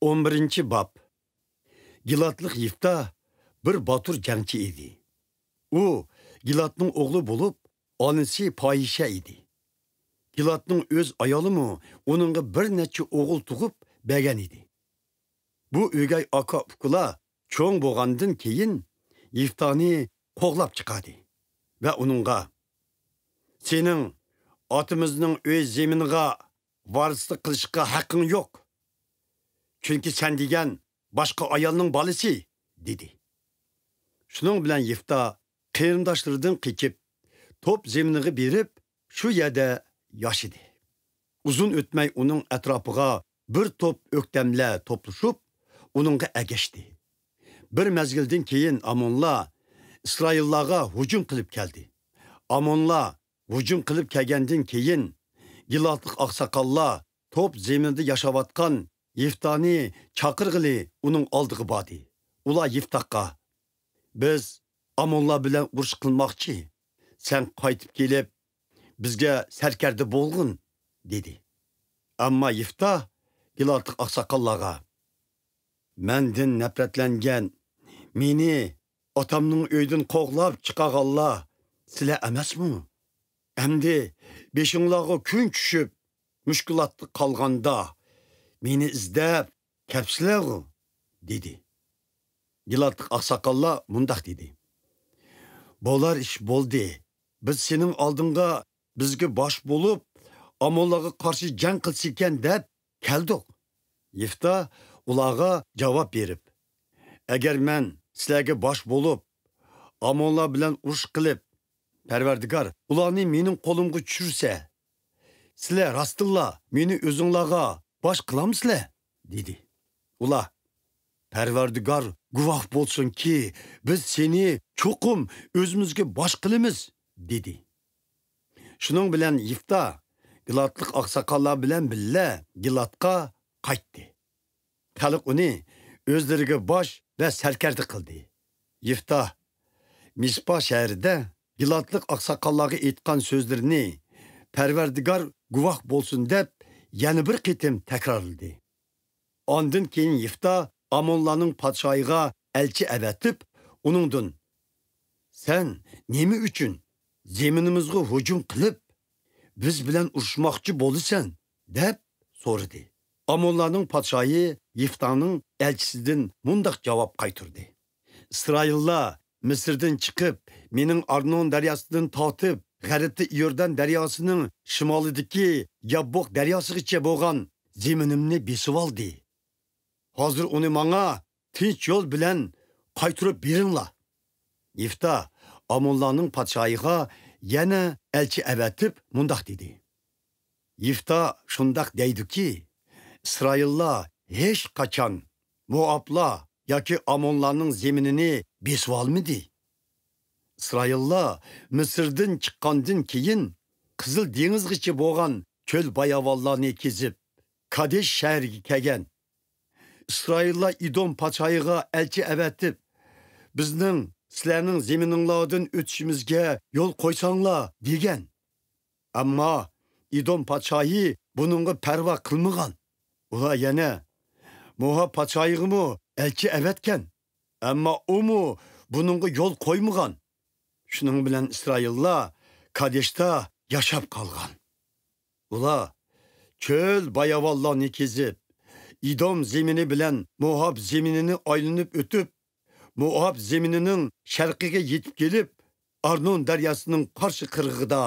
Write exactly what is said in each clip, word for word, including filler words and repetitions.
ئون بىرىنچى باب. گىلادلىق يىفتا بىر باتۇر جەڭچى ئىدى. ئۇ گىلادنىڭ ئوغلى بولۇپ، ئانىسى پاھىشە ئىدى. گىلادنىڭ ئۆز ئايالىمۇ ئۇنىڭغا بىر نەچچە ئوغۇل تۇغۇپ بەرگەن ئىدى. بۇ ئۆگەي ئاكا-ئۇكىلار چوڭ بولغاندىن كېيىن، يىفتانى قوغلاپ چىقاردى ۋە ئۇنىڭغا، «سېنىڭ ئاتىمىزنىڭ ئۆي زېمىنىغا ۋارىسلىق قىلىشقا ھەققىڭ يوق، چۈنكى سەن دېگەن باشقا ئايالنىڭ بالىسى» دېدى. شۇنىڭ بىلەن يىفتا قېرىنداشلىرىدىن قېچىپ، توپ زېمىنىغا بېرىپ، شۇ يەردە ياشىدى. ئۇزۇن ئۆتمەي ئۇنىڭ ئەتراپىغا بىر توپ ئۆكتەملەر توپلىشىپ، ئۇنىڭغا ئەگەشتى. بىر مەزگىلدىن كېيىن ئامونلار ئىسرائىللارغا ھۇجۇم قىلىپ كەلدى. ئامونلار ھۇجۇم قىلىپ كەلگەندىن كېيىن، گىلادلىق ئاقساقاللار توپ زېمىنىدا ياشاۋاتقان يىفتانى چاقىرغىلى ئۇنىڭ ئالدىغا باردى. ئۇلار يىفتاغا، «بىز ئامونلار بىلەن ئۇرۇش قىلماقچى. سەن قايتىپ كېلىپ، بىزگە سەركەردە بولغىن» دېدى. ئەمما يىفتا گىلادلىق ئاقساقاللارغا، «مەندىن نەپرەتلەنگەن، مېنى ئاتامنىڭ ئۆيىدىن قوغلاپ چىقارغانلار سىلەر ئەمەسمۇ؟ ئەمدى بېشىڭلارغا كۈن چۈشۈپ، مۈشكۈلاتتا قالغاندا، مېنى ئىزدەپ كەپسىلەرغۇ؟» دېدى. گىلادلىق ئاقساقاللار مۇنداق دېدى، «بولار ئىش بولدى. بىز سېنىڭ ئالدىڭغا بىزگە باش بولۇپ، ئامونلارغا قارشى جەڭ قىلسىكەن دەپ كەلدۇق.» يىفتا ئۇلارغا جاۋاب بېرىپ، «ئەگەر مەن سىلەرگە باش بولۇپ، ئامونلار بىلەن ئۇرۇش قىلىپ، پەرۋەردىگار ئۇلارنى مېنىڭ قولۇمغا چۈشۈرسە، سىلەر راستتىنلا مېنى ئۆزۈڭلارغا باش قىلامسىلەر؟» دېدى. ئۇلار، «پەرۋەردىگار گۇۋاھ بولسۇنكى، بىز سېنى چوقۇم ئۆزىمىزگە باش قىلىمىز» دېدى. شۇنىڭ بىلەن يىفتا گىلادلىق ئاقساقاللار بىلەن بىللە گىلادقا قايتتى. خەلق ئۇنى ئۆزلىرىگە باش ۋە سەركەردە قىلدى. يىفتا مىسپا شەھىرىدە گىلادلىق ئاقساقاللارغا ئېيتقان سۆزلىرىنى «پەرۋەردىگار گۇۋاھ بولسۇن» دەپ يەنە بىر قېتىم تەكرارلىدى. ئاندىن كېيىن يىفتا ئامونلارنىڭ پادىشاھىغا ئەلچى ئەۋەتىپ، ئۇنىڭدىن، «سەن نېمە ئۈچۈن زېمىنىمىزغا ھۇجۇم قىلىپ، بىز بىلەن ئۇرۇشماقچى بولىسەن؟» دەپ سورىدى. ئامونلارنىڭ پادىشاھى يىفتانىڭ ئەلچىسىدىن مۇنداق جاۋاب قايتۇردى، «ئىسرائىللار مىسىردىن چىقىپ، مېنىڭ ئارنون دەرياسىدىن تارتىپ، غەربتە ئىيوردان دەرياسىنىڭ شىمالىدىكى ياببوق دەرياسىغىچە بولغان زېمىنىمنى بېسىۋالدى. ھازىر ئۇنى ماڭا تىنچ يول بىلەن قايتۇرۇپ بېرىڭلار.» يىفتا ئامونلارنىڭ پادىشاھىغا يەنە ئەلچى ئەۋەتىپ مۇنداق دېدى، «يىفتا شۇنداق دەيدۇكى، ئىسرائىللار ھېچقاچان موئابلار ياكى ئامونلارنىڭ زېمىنىنى بېسىۋالمىدى. ئىسرائىللار مىسىردىن چىققاندىن كېيىن، قىزىل دېڭىزغىچە بولغان چۆل باياۋانلارنى كېزىپ، كادېش شەھىرىگە كەلگەن. ئىسرائىللار ئىدوم پادىشاھىغا ئەلچى ئەۋەتىپ، بىزنىڭ سىلەرنىڭ زېمىنىڭلاردىن ئۆتۈشىمىزگە يول قويساڭلار دېگەن. ئەمما ئىدوم پادىشاھى بۇنىڭغا پەرۋا قىلمىغان. ئۇلار يەنە موئاب پادىشاھىغىمۇ ئەلچى ئەۋەتكەن. ئەمما ئۇمۇ بۇنىڭغا يول قويمىغان. شۇنىڭ بىلەن ئىسرائىللار كادېشتا ياشاپ قالغان. ئۇلار چۆل باياۋانلارنى كېزىپ، ئىدوم زېمىنى بىلەن موئاب زېمىنىنى ئايلىنىپ ئۆتۈپ، موئاب زېمىنىنىڭ شەرقىگە يېتىپ كېلىپ، ئارنون دەرياسىنىڭ قارشى قىرغىقىدا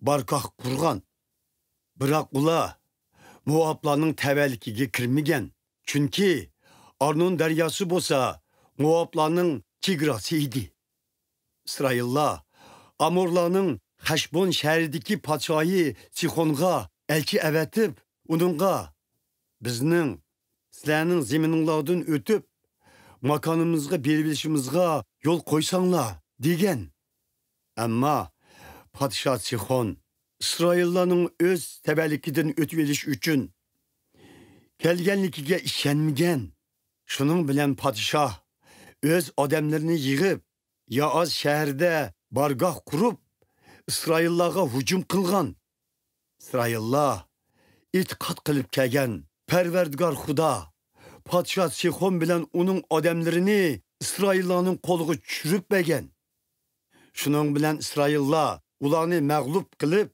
بارگاھ قۇرغان. بىراق ئۇلار موئابلارنىڭ تەۋەلىكىگە كىرمىگەن، چۈنكى ئارنون دەرياسى بولسا موئابلارنىڭ چېگراسى ئىدى. ئىسرائىللار ئامورلارنىڭ خەشبون شەھىرىدىكى پادىشاھى سىخونغا ئەلچى ئەۋەتىپ، ئۇنىڭغا، بىزنىڭ سىلەرنىڭ زېمىنىڭلاردىن ئۆتۈپ، ماكانىمىزغا بېرىۋېلىشىمىزغا يول قويساڭلار، دېگەن. ئەمما پادىشاھ سىخون ئىسرائىللارنىڭ ئۆز تەۋەلىكىدىن ئۆتۈۋېلىش ئۈچۈن كەلگەنلىكىگە ئىشەنمىگەن. شۇنىڭ بىلەن پادىشاھ ئۆز ئادەملىرىنى يىغىپ، يائاز شەھىرىدە بارگاھ قۇرۇپ، ئىسرائىللارغا ھۇجۇم قىلغان. ئىسرائىللار ئېتىقاد قىلىپ كەلگەن پەرۋەردىگار خۇدا پادىشاھ سىخون بىلەن ئۇنىڭ ئادەملىرىنى ئىسرائىللارنىڭ قولىغا چۈشۈرۈپ بەرگەن. شۇنىڭ بىلەن ئىسرائىللار ئۇلارنى مەغلۇپ قىلىپ،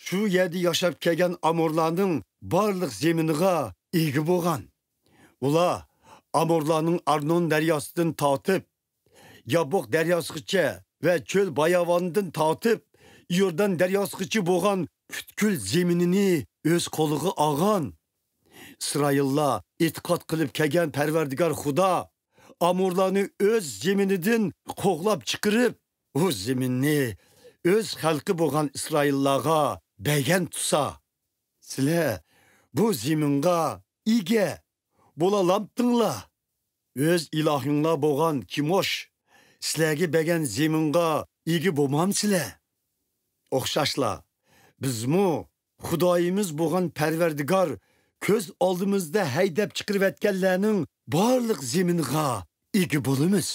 شۇ يەردە ياشاپ كەلگەن ئامورلارنىڭ بارلىق زېمىنىغا ئىگە بولغان. ئۇلار ئامورلارنىڭ ئارنون دەرياسىدىن تارتىپ، يابوق دەرياسىغىچە ۋە چۆل باياۋاندىن تارتىپ، ئىيوردان دەرياسىغىچە بولغان پۈتكۈل زېمىنىنى ئۆز قولىغا ئالغان. ئىسرائىللار ئېتىقاد قىلىپ كەلگەن پەرۋەردىگار خۇدا ئامورلارنى ئۆز زېمىنىدىن قوغلاپ چىقىرىپ، ئۇ زېمىننى ئۆز خەلقى بولغان ئىسرائىللارغا بەرگەن تۇرسا، سىلەر بۇ زېمىنغا ئىگە بولالامتىڭلار؟ ئۆز ئىلاھىڭلار بولغان كىموش سىلەرگە بەرگەن زېمىنغا ئىگە بولمامسىلەر؟ ئوخشاشلا، بىزمۇ خۇدايىمىز بولغان پەرۋەردىگار كۆز ئالدىمىزدا ھەيدەپ چىقىرىۋەتكەنلەرنىڭ بارلىق زېمىنىغا ئىگە بولىمىز.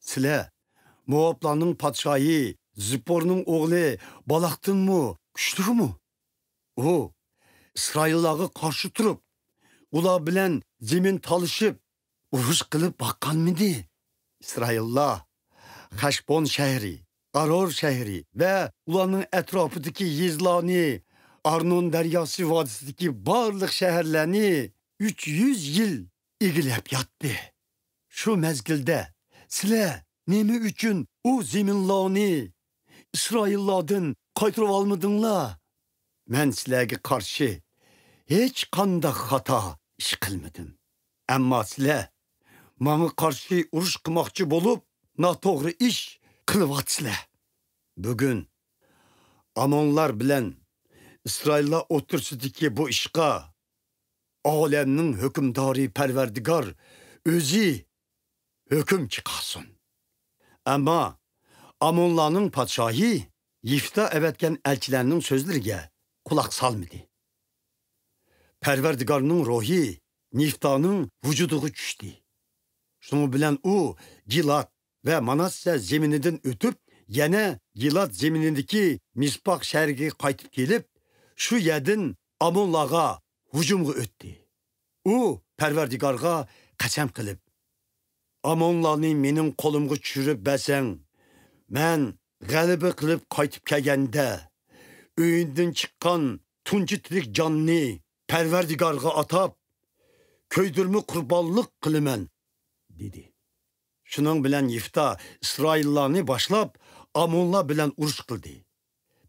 سىلەر موۋابلارنىڭ پادىشاھى زىپپورنىڭ ئوغلى بالاقتىنمۇ كۈچلۈكمۇ؟ ئۇ ئىسرائىللارغا قارشى تۇرۇپ، ئۇلار بىلەن زېمىن تالىشىپ، ئۇرۇش قىلىپ باققانمىدى؟ ئىسرائىللار خەشبون شەھىرى، ئارور شەھىرى ۋە ئۇلارنىڭ ئەتراپىدىكى يېزىلارنى، ئارنون دەرياسى ۋادىسىدىكى بارلىق شەھەرلەرنى ئۈچ يۈز يىل ئىگىلەپ ياتتى. شۇ مەزگىلدە سىلەر نېمە ئۈچۈن ئۇ زېمىنلارنى ئىسرائىللاردىن قايتۇرۇۋالمىدىڭلار؟ مەن سىلەرگە قارشى ھېچقانداق خاتا ئىش قىلمىدىم. ئەمما سىلەر ماڭا قارشى ئۇرۇش قىلماقچى بولۇپ، ناتوغرا ئىش قىلىۋاتىسىلەر. بۈگۈن ئامونلار بىلەن ئىسرائىللار ئوتتۇرىسىدىكى بۇ ئىشقا ئالەمنىڭ ھۆكۈمدارى پەرۋەردىگار ئۆزى ھۆكۈم چىقارسۇن. ئەمما ئامونلارنىڭ پادىشاھى يىفتا ئەۋەتكەن ئەلچىلەرنىڭ سۆزلىرىگە قۇلاق سالمىدى. پەرۋەردىگارنىڭ روھى يىفتانىڭ ۋۇجۇدىغا چۈشتى. شۇنىڭ بىلەن ئۇ گىلاد ۋە ماناسسە زېمىنىدىن ئۆتۈپ، يەنە گىلاد زېمىنىدىكى مىسپاق شەھىرىگە قايتىپ كېلىپ، شۇ يەردىن ئامونلارغا ھۇجۇمغا ئۆتتى. ئۇ پەرۋەردىگارغا قەسەم قىلىپ، ئامونلارنى مېنىڭ قولۇمغا چۈشۈرۈپ بەرسەڭ، مەن غەلىبە قىلىپ قايتىپ كەلگەندە، ئۆيۈمدىن چىققان تۇنجى تىرىك جاننى پەرۋەردىگارغا ئاتاپ، كۆيدۈرمە قۇربانلىق قىلىمەن، دېدى. شۇنىڭ بىلەن يىفتا ئىسرائىللارنى باشلاپ، ئامونلار بىلەن ئۇرۇش قىلدى.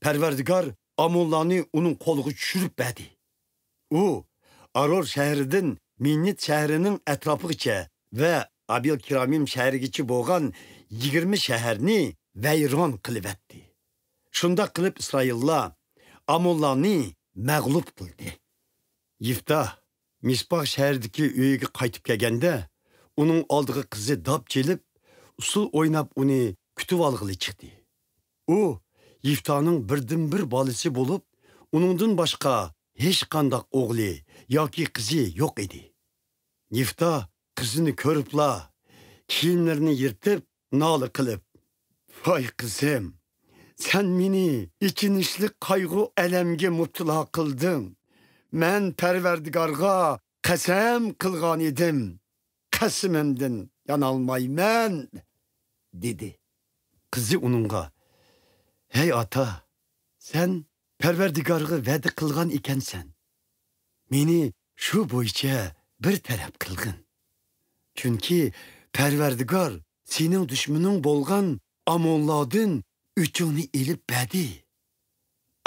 پەرۋەردىگار ئامونلارنى ئۇنىڭ قولىغا چۈشۈرۈپ بەردى. ئۇ ئارور شەھىرىدىن مىننىت شەھىرىنىڭ ئەتراپىغىچە ۋە ئابىل كىرامىم شەھىرىگىچە بولغان يىگىرمە شەھەرنى ۋەيران قىلىۋەتتى. شۇنداق قىلىپ ئىسرائىللار ئامونلارنى مەغلۇپ قىلدى. يىفتا مىسپاھ شەھىرىدىكى ئۆيىگە قايتىپ كەلگەندە، ئۇنىڭ ئالدىغا قىزى داپ چېلىپ، ئۇسسۇل ئويناپ ئۇنى كۈتۈۋالغىلى چىقتى. ئۇ يىفتانىڭ بىردىنبىر بالىسى بولۇپ، ئۇنىڭدىن باشقا ھېچقانداق ئوغلى ياكى قىزى يوق ئىدى. يىفتا قىزىنى كۆرۈپلا، كىيىملىرىنى يىرتىپ، نالە قىلىپ، «ۋاي قىزىم، سەن مېنى ئېچىنىشلىق قايغۇ-ئەلەمگە مۇپتىلا قىلدىڭ. مەن پەرۋەردىگارغا قەسەم قىلغان ئىدىم، قەسىمىمدىن يانالمايمەن» دېدى. قىزى ئۇنىڭغا، «ھەي ئاتا، سەن پەرۋەردىگارغا ۋەدە قىلغان ئىكەنسەن. مېنى شۇ بويىچە بىر تەرەپ قىلغىن. چۈنكى پەرۋەردىگار سېنىڭ دۈشمىنىڭ بولغان ئامونلاردىن ئۆچۈڭنى ئېلىپ بەردى.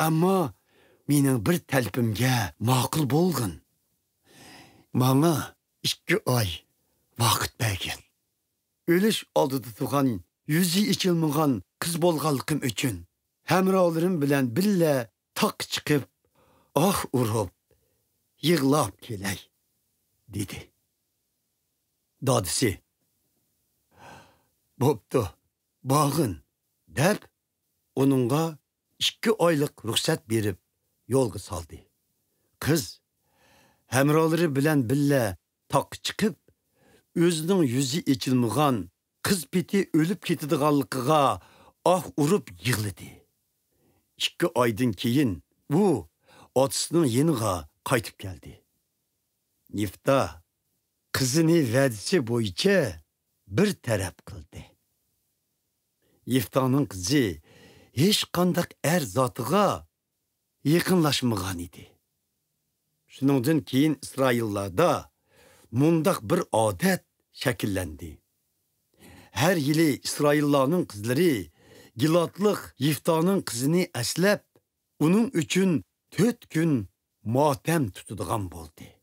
ئەمما مېنىڭ بىر تەلىپىمگە ماقۇل بولغىن. ماڭا ئىككى ئاي ۋاقىت بەرگىن. ئۆلۈش ئالدىدا تۇرغان يۈزى ئېچىلمىغان قىز بولغانلىقىم ئۈچۈن، ھەمراھلىرىم بىلەن بىللە تاغقا چىقىپ، ئاھ ئۇرۇپ، يىغلاپ كېلەي» دېدى. دادىسى، «بوپتۇ، بارغىن» دەپ، ئۇنىڭغا ئىككى ئايلىق رۇخسەت بېرىپ، يولغا سالدى. قىز ھەمراھلىرى بىلەن بىللە تاغقا چىقىپ، ئۆزىنىڭ يۈزى ئېچىلمىغان قىز پېتى ئۆلۈپ كېتىدىغانلىقىغا ئاھ ئۇرۇپ يىغلىدى. ئىككى ئايدىن كېيىن ئۇ ئاتىسىنىڭ يېنىغا قايتىپ كەلدى. يىفتا قىزىنى ۋەدىسى بويىچە بىر تەرەپ قىلدى. يىفتانىڭ قىزى ھېچقانداق ئەر زاتىغا يېقىنلاشمىغان ئىدى. شۇنىڭدىن كېيىن ئىسرائىللاردا مۇنداق بىر ئادەت شەكىللەندى. ھەر يىلى ئىسرائىللارنىڭ قىزلىرى گىلادلىق يىفتانىڭ قىزىنى ئەسلەپ، ئۇنىڭ ئۈچۈن تۆت كۈن ماتەم تۇتىدىغان بولدى.